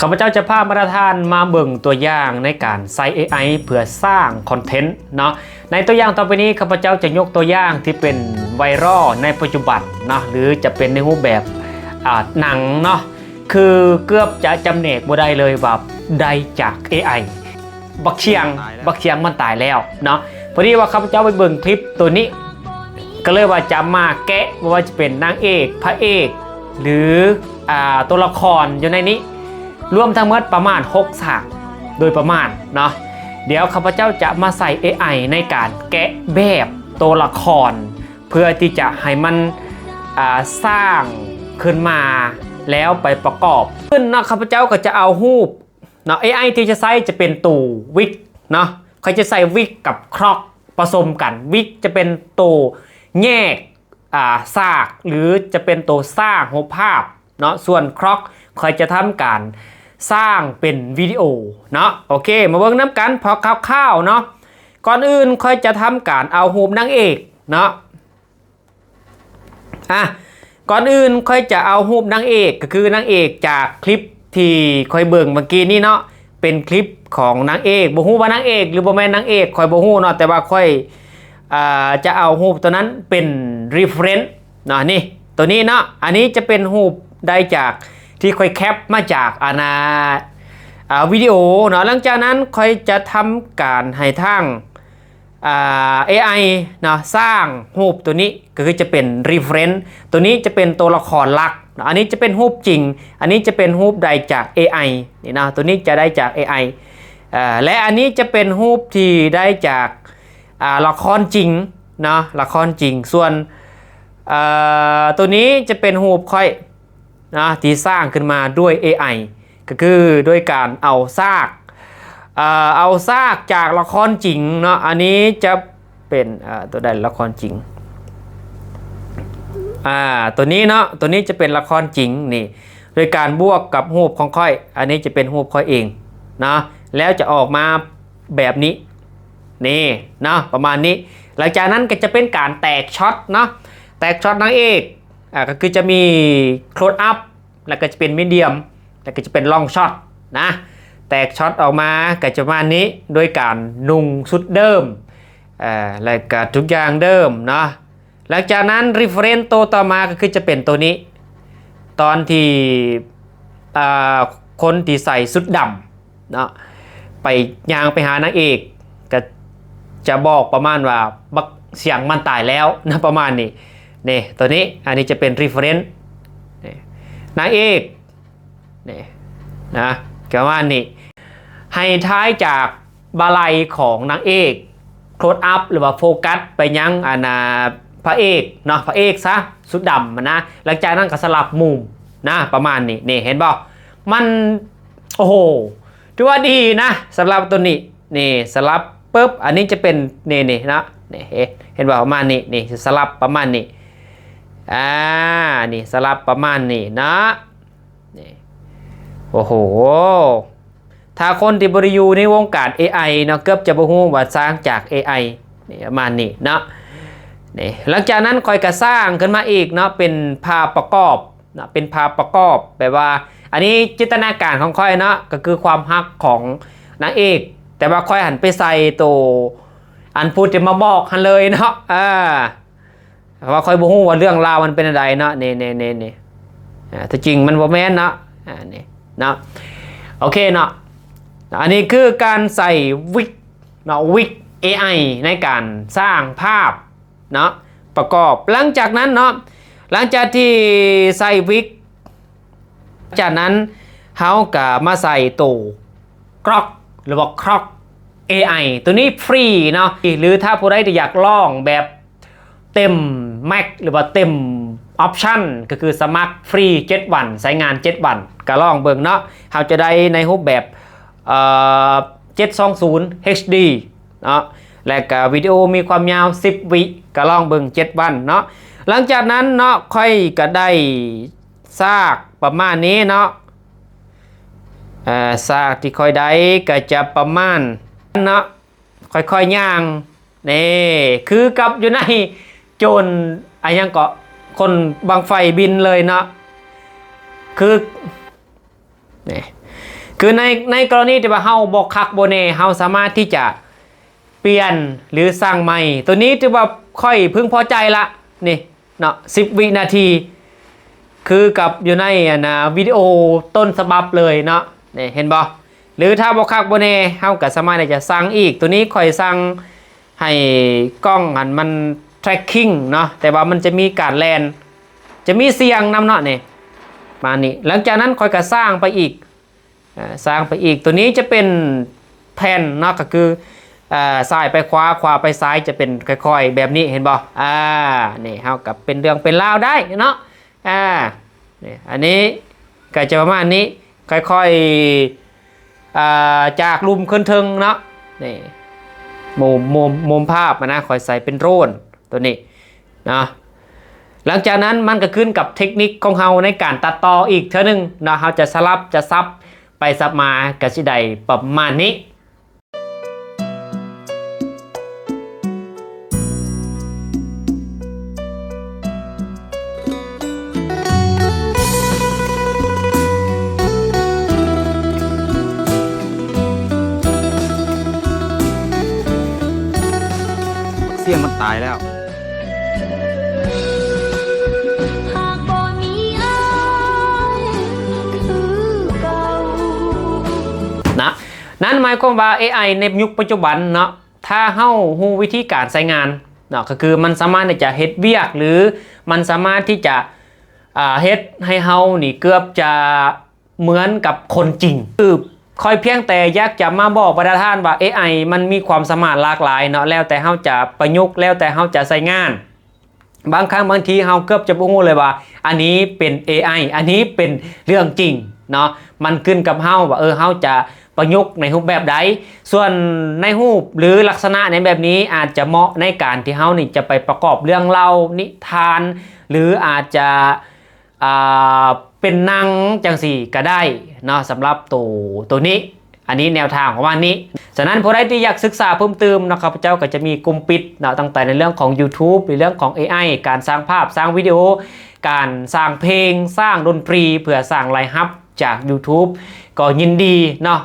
ຂ້າພະເຈົ້າຈະພາບັນດາທ່ານມາເບິ່ງຕົວຢ່າງໃນການໃຊ້ ເອໄອ ເພື່ອສ້າງຄອນເທັນເນາະ. ໃນຕົວຢ່າງຕໍ່ໄປນີ້ ຂ້າພະເຈົ້າຈະຍົກຕົວຢ່າງທີ່ເປັນໄວຣັລໃນປັດຈຸບັນເນາະ ຫຼື ຈະເປັນໃນຮູບແບບ ອາ ໜັງເນາະ ຄືເກືອບຈະຈຳແນກບໍ່ໄດ້ເລີຍວ່າໄດ້ຈາກ ເອໄອ. ບັກຊ່ຽງ ບັກຊ່ຽງມັນຕາຍແລ້ວເນາະ. ພໍດີວ່າຂ້າພະເຈົ້າໄປເບິ່ງຄລິບໂຕນີ້ ກໍເລີຍວ່າຈະມາແກະ ບໍ່ວ່າຈະເປັນນາງເອກ ພະເອກ ຫຼື ອາ ຕົວລະຄອນຢູ່ໃນນີ້ ລວມທັງໝົດປະມານຫົກສາກ ໂດຍປະມານເນາະ. ດຽວຂ້າພະເຈົ້າຈະມາໃຊ້ ເອໄອ ໃນການແກະແບບຕົວລະຄອນ ເພື່ອທີ່ຈະໃຫ້ມັນ ອາ ສ້າງຂຶ້ນມາ ແລ້ວໄປປະກອບຂຶ້ນເນາະ. ຂ້າພະເຈົ້າກໍຈະເອົາຮູບ ເນາະ ເອໄອ ທີ່ຈະໃຊ້ຈະເປັນໂຕວິກເນາະ. ຂ້ອຍຈະໃຊ້ວິກກັບຄຣອກປະສົມກັນ. ວິກຈະເປັນໂຕແຍກ ອາ ສາກ ຫຼື ຈະເປັນໂຕສ້າງຮູບພາບເນາະ. ສ່ວນຄຣອກ ຂ້ອຍຈະທຳການສ້າງເປັນວິດີໂອເນາະ. ໂອເຄ ມາເບິ່ງນຳກັນພໍຄ່າວໆເນາະ. ກ່ອນອື່ນຂ້ອຍຈະທຳການເອົາຮູບນາງເອກເນາະ. ອາ ກ່ອນອື່ນຂ້ອຍຈະເອົາຮູບນາງເອກ ກໍຄືນາງເອກຈາກຄລິບທີ່ຂ້ອຍເບິ່ງເມື່ອກີ້ນີ້ເນາະ ເປັນຄລິບຂອງນາງເອກ. ບໍ່ຮູ້ວ່ານາງເອກ ຫຼື ບໍ່ແມ່ນນາງເອກ ຂ້ອຍບໍ່ຮູ້ເນາະ ແຕ່ວ່າຂ້ອຍ ອາ ຈະເອົາຮູບໂຕນັ້ນເປັນ reference ເນາະ. ນີ້ ໂຕນີ້ເນາະ ອັນນີ້ຈະເປັນຮູບໄດ້ຈາກທີ່ຂ້ອຍແຄັບມາຈາກ ອັນນາ ອາ ວິດີໂອເນາະ. ຫຼັງຈາກນັ້ນຂ້ອຍຈະທຳການໃຫ້ທາງ ອາ ເອໄອ ເນາະ ສ້າງຮູບໂຕນີ້ ກໍຄືຈະເປັນ reference ໂຕນີ້ຈະເປັນໂຕລະຄອນຫຼັກເນາະ. ອັນນີ້ຈະເປັນຮູບຈິງ ອັນນີ້ຈະເປັນຮູບໄດ້ຈາກ ເອໄອ ນີ້ເນາະ. ໂຕນີ້ຈະໄດ້ຈາກ ເອໄອ ເອີ ແລະ ອັນນີ້ຈະເປັນຮູບທີ່ໄດ້ຈາກ ອາ ລະຄອນຈິງເນາະ ລະຄອນຈິງ. ສ່ວນ ເອີ ໂຕນີ້ຈະເປັນຮູບຂ້ອຍ ນະ ທີ່ສ້າງຂຶ້ນມາດ້ວຍ ເອໄອ ກໍຄືໂດຍການເອົາຊາກ ເອີ ເອົາຊາກຈາກລະຄອນຈິງເນາະ. ອັນນີ້ຈະເປັນ ເອີ ຕົວໃດລະຄອນຈິງ ອາ ຕົວນີ້ເນາະ ຕົວນີ້ຈະເປັນລະຄອນຈິງນີ້ ໂດຍການບວກກັບຮູບຂອງຂ້ອຍ. ອັນນີ້ຈະເປັນຮູບຂ້ອຍເອງເນາະ ແລ້ວຈະອອກມາແບບນີ້ ນີ້ເນາະ ປະມານນີ້. ຫຼັງຈາກນັ້ນກໍຈະເປັນການແຕກຊັອດເນາະ ແຕກຊັອດນາງເອກ ອາ ກໍຄືຈະມີ close up ແລ້ວກໍຈະເປັນ medium ແລ້ວກໍຈະເປັນ long shot ນະ. ແຕກຊັອດອອກມາກໍຈະປະມານນີ້ ໂດຍການນຸ່ງຊຸດເດີມ ເອີ ແລ້ວກໍທຸກຢ່າງເດີມເນາະ. ຫຼັງຈາກນັ້ນ reference ໂຕຕໍ່ມາກໍຄືຈະເປັນໂຕນີ້ ຕອນທີ່ ອາ ຄົນທີ່ໃສ່ຊຸດດຳ ເນາະ ໄປ ຍ່າງໄປຫານາງເອກ ກະຈະບອກປະມານວ່າ ບັກຊ່ຽງມັນຕາຍແລ້ວນະ ປະມານນີ້. ນີ້ ໂຕນີ້ ອັນນີ້ຈະເປັນ reference ນີ້ ນາງເອກ ນີ້ນະ ປະມານນີ້. ໃຫ້ຖ່າຍຈາກບ່າໄຫຼ່ຂອງນາງເອກ close up ຫຼືວ່າໂຟກັສໄປຍັງ ອັນນາ ພະເອກເນາະ ພະເອກຊະ ຊຸດດຳຫັ້ນນະ. ຫຼັງຈາກນັ້ນກໍສະຫຼັບມຸມນະ ປະມານນີ້. ນີ້ ເຫັນບໍ່? ມັນ ໂອ້ໂຫ ຖືວ່າດີນະ ສຳລັບໂຕນີ້. ນີ້ ສະຫຼັບປຶບ ອັນນີ້ຈະເປັນ ນີ້ ນີ້ເນາະ ນີ້ ເຫັນ ເຫັນບໍ່? ປະມານນີ້. ນີ້ ສະຫຼັບປະມານນີ້ ອາ ນີ້ ສະຫຼັບປະມານນີ້ເນາະ. ນີ້ ໂອ້ໂຫ ຖ້າຄົນທີ່ບໍ່ໄດ້ຢູ່ໃນວົງການ ເອໄອ ເນາະ ເກືອບຈະບໍ່ຮູ້ວ່າສ້າງຈາກ ເອໄອ ນີ້ ປະມານນີ້ເນາະ. ນີ້ ຫຼັງຈາກນັ້ນຂ້ອຍກໍສ້າງຂຶ້ນມາອີກເນາະ ເປັນພາບປະກອບ ເນາະ ເປັນພາບປະກອບ ແບບວ່າ ອັນນີ້ຈິນຕະນາການຂອງຂ້ອຍເນາະ ກໍຄືຄວາມຮັກຂອງນາງເອກ ແຕ່ວ່າຂ້ອຍຫັ້ນໄປໃສ່ໂຕ ອັນຜູ້ທີ່ມາບອກຫັ້ນເລີຍເນາະ. ເອີ ເພາະວ່າຂ້ອຍບໍ່ຮູ້ວ່າເລື່ອງລາວມັນເປັນແນວໃດເນາະ. ນີ້ ນີ້ ນີ້ ນີ້ ອາ ທີ່ຈິງມັນບໍ່ແມ່ນເນາະ ອາ ນີ້ເນາະ. ໂອເຄເນາະ ອັນນີ້ຄືການໃສ່ວິກເນາະ ວິກ ເອໄອ ໃນການສ້າງພາບ ເນາະ ປະກອບ. ຫຼັງຈາກນັ້ນເນາະ ຫຼັງຈາກທີ່ໃສ່ວິກ ຈາກນັ້ນເຮົາກະມາໃສ່ໂຕກຣອກ ຫຼືວ່າຄຣອກ ເອໄອ ໂຕນີ້ຟຣີເນາະ ຫຼືຖ້າຜູ້ໃດທີ່ຢາກລອງແບບເຕັມແມັກ ຫຼືວ່າເຕັມອອບຊັນ ກໍຄືສະໝັກຟຣີເຈັດວັນ ໃຊ້ງານເຈັດວັນ ກະລອງເບິ່ງເນາະ. ເຮົາຈະໄດ້ໃນຮູບແບບ ເອີ ເຈັດສອງສູນ ເອັດດີ ເນາະ ແລະກະວິດີໂອມີຄວາມຍາວສິບວິ ກະລອງເບິ່ງເຈັດວັນເນາະ. ຫຼັງຈາກນັ້ນເນາະ ຂ້ອຍກະໄດ້ຊາກປະມານນີ້ເນາະ ເອີ ຊາກທີ່ຂ້ອຍໄດ້ກະຈະປະມານເນາະ ຄ່ອຍໆຍ່າງ ນີ້ ຄືກັບຢູ່ໃນໂຈນ ອາ ຫຍັງເກາະ ຄົນບັ້ງໄຟບິນເລີຍເນາະ ຄື ນີ້ ຄືໃນ ໃນກໍລະນີທີ່ວ່າເຮົາບໍ່ຄັກບໍ່ແນ່ ເຮົາສາມາດທີ່ຈະປ່ຽນ ຫຼື ສ້າງໃໝ່. ໂຕນີ້ຖືວ່າຂ້ອຍເພິ່ງພໍໃຈລະ ນີ້ເນາະ ສິບວິນາທີ ຄືກັບຢູ່ໃນ ອັນນາ ວິດີໂອຕົ້ນສະບັບເລີຍເນາະ ນີ້ເຫັນບໍ່? ຫຼື ຖ້າບໍ່ຄັກບໍ່ແນ່ ເຮົາກໍສາມາດທີ່ຈະສ້າງອີກ. ໂຕນີ້ຂ້ອຍສ້າງໃຫ້ກ້ອງຫັ້ນມັນ tracking ເນາະ ແຕ່ວ່າມັນຈະມີການແລ່ນ ຈະມີສຽງນຳເນາະ ນີ້ ປະມານນີ້. ຫຼັງຈາກນັ້ນຂ້ອຍກໍສ້າງໄປອີກ ເອີ ສ້າງໄປອີກ. ໂຕນີ້ຈະເປັນແຜ່ນເນາະ ກໍຄື ເອີ ຊ້າຍໄປຂວາ ຂວາໄປຊ້າຍ ຈະເປັນຄ່ອຍໆແບບນີ້ ເຫັນບໍ່? ອາ ນີ້ເຮົາກໍເປັນເລື່ອງເປັນລາວໄດ້ເນາະ. ອາ ນີ້ ອັນນີ້ກໍຈະປະມານນີ້ ຄ່ອຍໆ ອາ ຈາກລຸ່ມຂຶ້ນເທິງເນາະ. ນີ້ ມຸມ ມຸມ ມຸມພາບນະ ຂ້ອຍໃສ່ເປັນໂດຣນໂຕນີ້ເນາະ. ຫຼັງຈາກນັ້ນມັນກໍຂຶ້ນກັບເທັກນິກຂອງເຮົາໃນການຕັດຕໍ່ອີກເທື່ອໜຶ່ງເນາະ ເຮົາຈະສະຫຼັບຈະສັບໄປສັບມາ ກໍຊິໄດ້ປະມານນີ້. ສຽງມັນຕາຍແລ້ວ. ຫາກບໍ່ມີອ້າຍຄືເກົ່າ ນະ ນັ້ນໝາຍຄວາມວ່າ ເອໄອ ໃນຍຸກປັດຈຸບັນເນາະ ຖ້າເຮົາຮູ້ວິທີການໃຊ້ງານເນາະ ກໍຄືມັນສາມາດທີ່ຈະເຮັດວຽກ ຫຼື ມັນສາມາດທີ່ຈະ ອ່າ ເຮັດໃຫ້ເຮົານີ້ເກືອບຈະ ເໝືອນກັບຄົນຈິງ. ຄືຂ້ອຍພຽງແຕ່ຢາກຈະມາບອກບັນດາທ່ານວ່າ ເອໄອ ມັນມີຄວາມສາມາດຫຼາກຫຼາຍເນາະ ແລ້ວແຕ່ເຮົາຈະປະຍຸກ ແລ້ວແຕ່ເຮົາຈະໃຊ້ງານ. ບາງຄັ້ງບາງທີເຮົາເກືອບຈະບໍ່ຮູ້ເລີຍວ່າ ອັນນີ້ເປັນ ເອໄອ ອັນນີ້ເປັນເລື່ອງຈິງເນາະ. ມັນຂຶ້ນກັບເຮົາວ່າ ເອີ ເຮົາຈະປະຍຸກໃນຮູບແບບໃດ. ສ່ວນໃນຮູບ ຫຼື ລັກສະນະໃນແບບນີ້ ອາດຈະເໝາະໃນການທີ່ເຮົານີ້ຈະໄປປະກອບເລື່ອງເລົ່ານິທານ ຫຼື ອາດຈະ ອ່າ ເປັນໜັງຈັ່ງຊີ້ກໍໄດ້ເນາະ ສຳລັບໂຕ ໂຕນີ້. ອັນນີ້ແນວທາງປະມານນີ້. ສະນັ້ນຜູ້ໃດທີ່ຢາກສຶກສາເພີ່ມຕື່ມເນາະ ຂ້າພະເຈົ້າກໍຈະມີກຸ່ມປິດເນາະ ຕັ້ງແຕ່ໃນເລື່ອງຂອງ YouTube ໃນເລື່ອງຂອງ ເອໄອ ການສ້າງພາບ ສ້າງວິດີໂອ ການສ້າງເພງ ສ້າງດົນຕີ ເພື່ອສ້າງລາຍຮັບຈາກ YouTube ກໍຍິນດີເນາະ